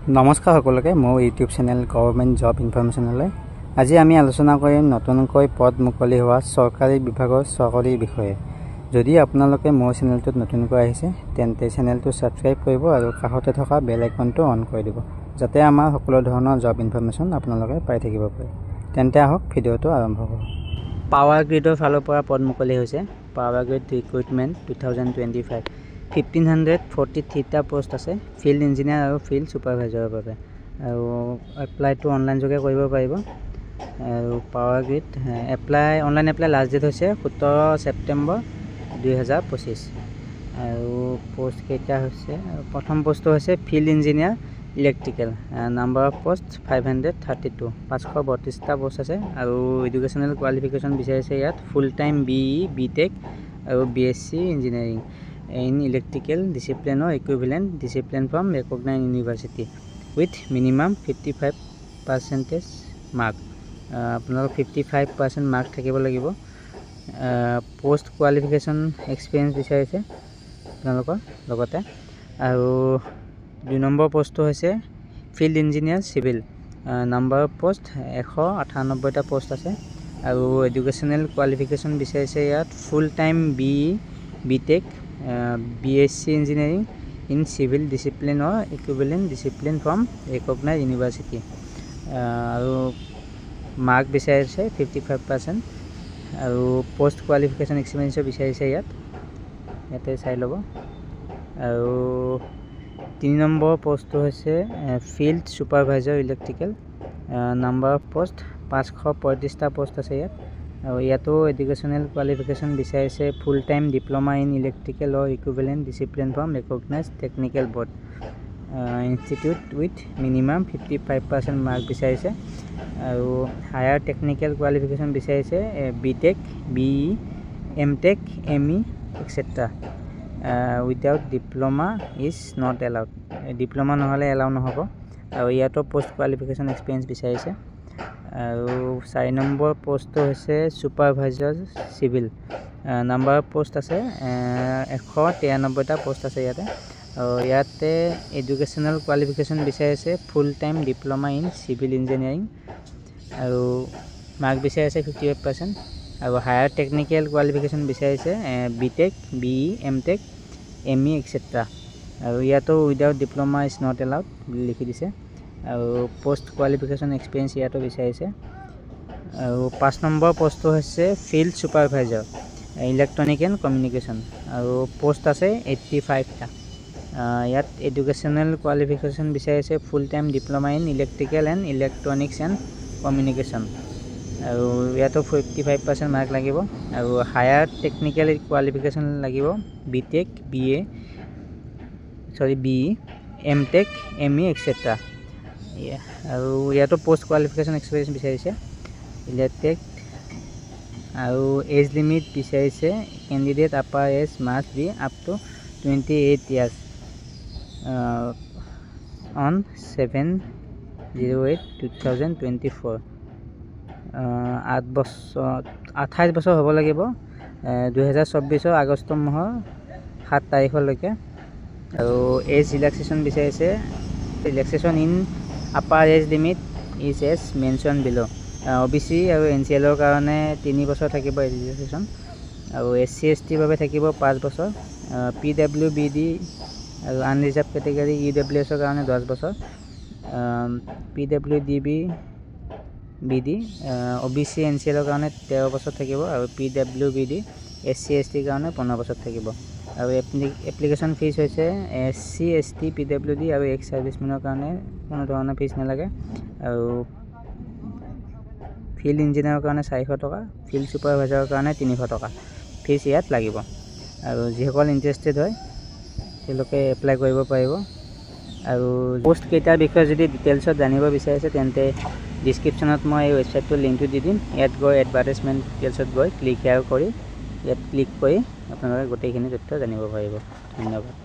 নমস্কাৰ সকলোকে, মোৰ ইউটিউব চেনেল গভৰ্ণমেণ্ট জব ইনফৰমেশ্যনলৈ। আজি আমি আলোচনা কৰিম নতুনকৈ পদ মুকলি হোৱা চৰকাৰী বিভাগৰ চাকৰিৰ বিষয়ে। যদি আপোনালোকে মোৰ চেনেলটোত নতুনকৈ আহিছে, তেন্তে চেনেলটো ছাবস্ক্ৰাইব কৰিব আৰু কাষতে থকা বেল আইকনটো অন কৰি দিব, যাতে আমাৰ সকলো ধৰণৰ জব ইনফৰমেশ্যন আপোনালোকে পাই থাকিব পাৰে। তেন্তে আহক, ভিডিঅ'টো আৰম্ভ কৰোঁ। পাৱাৰ গ্ৰীডৰ ফালৰ পৰা পদ মুকলি হৈছে। Power Grid recruitment 2025, 1543টা post আছে ফিল্ড ইঞ্জিনিয়াৰ আৰু ফিল্ড ছুপাৰভাইজাৰৰ বাবে আৰু এপ্লাইটো অনলাইন যোগে কৰিব পাৰিব। আৰু Power Grid apply, online apply last date হৈছে 17 ছেপ্টেম্বৰ 2025। আৰু পষ্টকেইটা হৈছে, প্ৰথম পষ্টটো হৈছে field engineer electrical, number of post 532, 532টা post আছে। আৰু এডুকেশ্যনেল কোৱালিফিকেশ্যন বিচাৰিছে ইয়াত full time BE, B Tech আৰু BSc engineering in electrical ডিচিপ্লিনৰ equivalent discipline from recognise university with minimum 55 percentage mark। আপোনালোকৰ 55% মাৰ্ক থাকিব লাগিব। পষ্ট কোৱালিফিকেশ্যন এক্সপিৰিয়েঞ্চ বিচাৰিছে আপোনালোকৰ লগতে। আৰু দুই নম্বৰ পষ্টটো হৈছে field engineer civil, number of post 198টা post আছে। আৰু এডুকেশ্যনেল কোৱালিফিকেশ্যন বিচাৰিছে ইয়াত full time BE, B Tech, BSc engineering in civil ডিচিপ্লিনৰ equivalent discipline from recognise university আৰু মাৰ্ক বিচাৰিছে 55% আৰু পষ্ট কোৱালিফিকেশ্যন এক্সপিৰিয়েঞ্চো বিচাৰিছে ইয়াত, ইয়াতে চাই ল'ব। আৰু তিনি নম্বৰ পষ্টটো হৈছে field supervisor electrical, number of post 535টা post আছে ইয়াত। আৰু ইয়াতো এডুকেশ্যনেল কোৱালিফিকেশ্যন বিচাৰিছে full time diploma in electrical or equivalent discipline from recognise technical board institute with minimum 55% mark বিচাৰিছে। আৰু হায়াৰ টেকনিকেল কোৱালিফিকেশ্যন বিচাৰিছে B Tech, BE, M Tech, ME etcetera, without diploma is not allowed। Diploma নহ'লে allow নহ'ব। আৰু ইয়াতো post qualification experience বিচাৰিছে। আৰু চাৰি নম্বৰ পষ্টটো হৈছে supervisor civil, number of post আছে 193টা পষ্ট আছে ইয়াতে। আৰু ইয়াতে এডুকেশ্যনেল কোৱালিফিকেশ্যন বিচাৰিছে full time diploma in civil engineering আৰু মাৰ্ক বিচাৰিছে 55% আৰু হায়াৰ টেকনিকেল কোৱালিফিকেশ্যন বিচাৰিছে B Tech, BE, M Tech, ME etcetera আৰু ইয়াতো without diploma is not allowed বুলি লিখি দিছে। আৰু পষ্ট কোৱালিফিকেশ্যন এক্সপিৰিয়েঞ্চ ইয়াতো বিচাৰিছে। আৰু পাঁচ নম্বৰ পষ্টটো হৈছে field supervisor electronic and communication আৰু পষ্ট আছে 85টা। ইয়াত এডুকেশ্যনেল কোৱালিফিকেশ্যন বিচাৰিছে full time diploma in electrical and electronics and communication আৰু ইয়াতো 55% মাৰ্ক লাগিব আৰু হায়াৰ টেকনিকেল কোৱালিফিকেশ্যন লাগিব B Tech, BA, sorry, BE, M Tech, ME etcetera আৰু ইয়াতো পষ্ট কোৱালিফিকেশ্যন এক্সপিৰিয়েঞ্চ বিচাৰিছে ইলেক্ট্ৰিক। আৰু এজ লিমিট বিচাৰিছে, candidate upper age must be up to 28 years on 7/08/2024। 8 বছৰ, 28 বছৰ হ'ব লাগিব 2024ৰ আগষ্ট মাহৰ 7 তাৰিখলৈকে। আৰু এজ ৰিলেক্সেশ্যন বিচাৰিছে, relaxation in upper age limit is as mention below। OBC আৰু এন চি এলৰ কাৰণে 3 বছৰ থাকিব এজ ৰিলেক্সেশ্যন আৰু এছ চি, এছ টিৰ বাবে থাকিব 5 বছৰ, পি ডাব্লিউ বি ডি আৰু আনৰিজাৰ্ভ কেটেগৰী, ই ডাব্লিউ এছৰ কাৰণে 10 বছৰ, PWD, B BD, OBC, N C এলৰ কাৰণে 13 বছৰ থাকিব আৰু PWBD, S C, S টিৰ কাৰণে 15 বছৰ থাকিব। আৰু এপ্লিকেশ্যন ফিজ হৈছে S C, S T, P W D আৰু এক্স ছাৰ্ভিচমেনৰ কাৰণে কোনো ধৰণৰ ফিজ নালাগে। আৰু ফিল্ড ইঞ্জিনিয়াৰৰ কাৰণে 400 টকা, ফিল্ড ছুপাৰভাইজাৰৰ কাৰণে 300 টকা ফিজ ইয়াত লাগিব। আৰু যিসকল ইণ্টাৰেষ্টেড হয়, তেওঁলোকে এপ্লাই কৰিব পাৰিব। আৰু পষ্ট কেইটাৰ বিষয়ে যদি ডিটেইলছত জানিব বিচাৰিছে, তেন্তে ডিছক্ৰিপশ্যনত মই এই ৱেবছাইটটোৰ লিংকটো দি দিম। ইয়াত গৈ এডভাৰ্টাইজমেণ্ট ডিটেইলছত গৈ ক্লিক হেয়াৰ কৰি, ইয়াত ক্লিক কৰি আপোনালোকে গোটেইখিনি তথ্য জানিব পাৰিব। ধন্যবাদ।